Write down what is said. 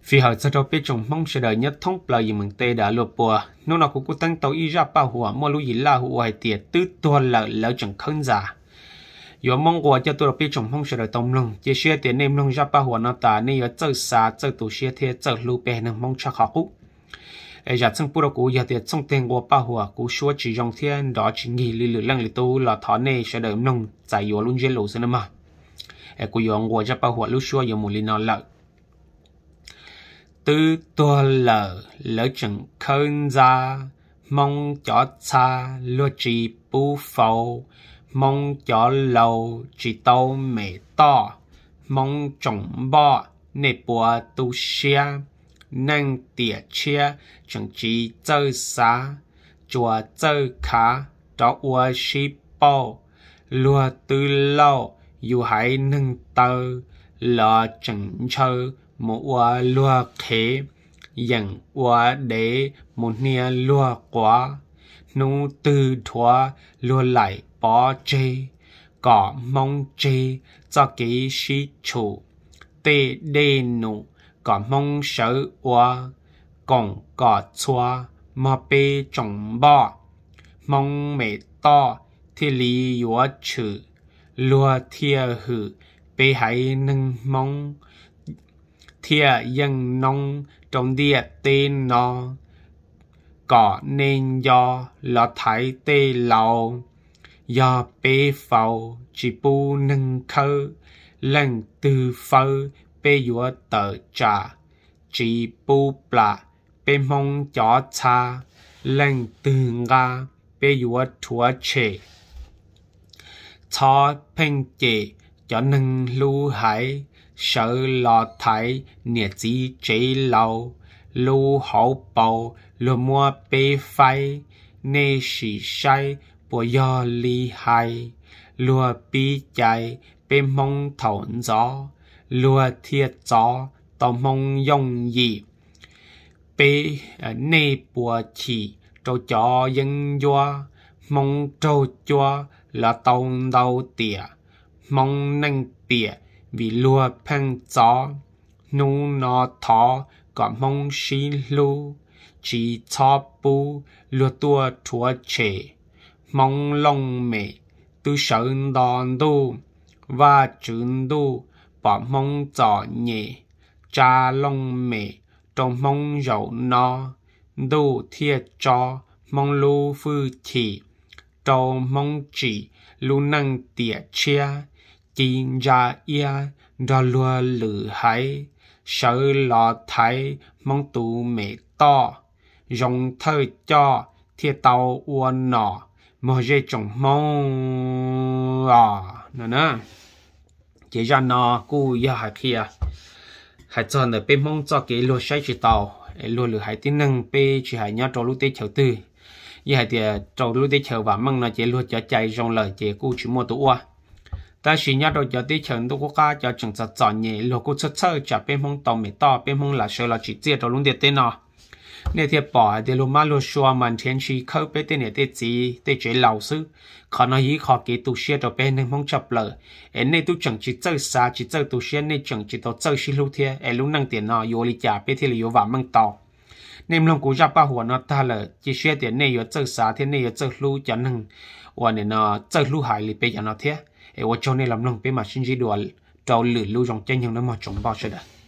Fij hawm txog rau peb tsoom Hmoob sawv daws nyob thoob plaws yim meem teb dav luaj pua. Hnub no kuv kuj teeb tau ib zaj paj huam muaj lub yim laj hu ua hais tias twb tuag lawm lawv tseem khawb ntxa. Yuav muab nqua coj tuaj rau peb tsoom Hmoob sawv daws tau mloog, cia siab tias nej mloog zaj paj huam no tas nej yuav txawj xav, txawj tu siab thiab txawj hlub peb haiv neeg Hmoob tshaj qhov qub. Es zam txheej pub rau kuv yog tias txhooj teg nqua paj huam kuv suab tsis zoo thiab nrov tsis nkig li lwm leej lwm tub los thov nej sawv daws mloog txais yuav lub ntsiab lus xwb nawb mog. Es kuv yuav nqua zaj paj huam lub suab yuav mus li no lawm. Twb tuag lawm lawv tseem khawb ntxa, Hmoob cov txha luag tsis pub faus, Hmoob cov laus tsis tau mem toj, Hmoob tsoom npoj nej puas tu siab, neej tiam tshiab tseem tsis txawj xav, tsuas txawj khav rov ua sib pauj, luag twb lauj yus haiv neeg taw, los tseem ntshaw mus ua luag qhev, yeem ua dev mus hnia luag quav, hnub twg dhuav luag laim pov tseg, kom Hmoob tseg txoj kev sib tshum, tej dej num kom Hmoob sawv ua, koom kom txhua mog peb tsoom npoj, Hmoob mem toj thiaj li yuav tshwm, luag thiaj hwm peb haiv neeg Hmoob, thiaj yeej noob rau ntiaj teb no, kom nej nco los thaiv tej laus, yog peb faus tsis pub neeg khawb, leej twg fawb peb yuav tawm tsam, tsis pub plam peb Hmoob cov txha, leej twg nqa peb yuav rhuav tshem. Txhob pheej cem cov neeg hlub haiv, sawv los thaiv niam txiv tsev laus, lub hauv paus luag muab peb faib, nej sim saib puas yog li hais, luag pib cais peb Hmoob thaum ntxov, luag thiaj txov tau Hmoob yooj yim. Peb, nej puas chim rau cov yeeb ncuab, Hmoob raug cuab los tau ntau tiam, Hmoob neej piam vim luag pheej txov, hnub no thov kom Hmoob sib hlub, tsis txhob pub luag tuaj rhuav tshem, Hmoob looj mem twb sawv nto ntuj, Vajtswv ntuj pom Hmoob txom nyem, tsa looj mem rau Hmoob zaum no, ntuj thiaj tso Hmoob lub hwj chim, rau Hmoob tsim lub neej tiam tshiab, ci ntsa iab nrog luag lwm haiv, sawv los thaiv Hmoob tus mem toj, zoo thawj coj thiaj tau ua nom mog zej tsoom Hmoob os no na. Ces zaj no kuj yog hais qhia, hais txog ntawm peb Hmoob txoj kev luag saib tsis taus, luag lwm haiv tib neeg peb tsis hais nyob rau lub teb chaws twg, yeej hais tias rau lub teb chaws vam meej no ces luag cov cai zoo lawm ces kuj tsis muaj tus ua. Tab sis nyob rau cov teb chaws ntuj qub qab cov tseem txom txom nyem luag kuj txhawj txhawj tsam peb Hmoob tau mem toj, peb Hmoob lam sawv los tsim txiaj rau lub ntiaj teb no. Nej thiaj pom hais tias luag mab luag sua mas nrhiav ntshis khawb peb tej niam tej txiv tej tsev laus xwb. Qhov no yog ib qho kev tu siab rau peb neeg Hmoob tshaj plaws. Es nej twb tseem tsis txawj xav tsis txawj tu siab, nej tseem tsis tau txawj sib hlub thiab, es lub neej tiam no yuav ua li cas peb thiaj li yuav vam meej tau? Nej mloog kuv zaj paj huam no tag lawm, cia siab tias nej yuav txawj xav thiab nej yuav txawj hlub cov neeg uas nim no txawj hlub hais li peb cov no thiab. Es ua tsaug nej los mloog, peb mam sib ntsib dua rau lwm lub zoo caij nyoog nawb mog tsoom npoj sawv daws.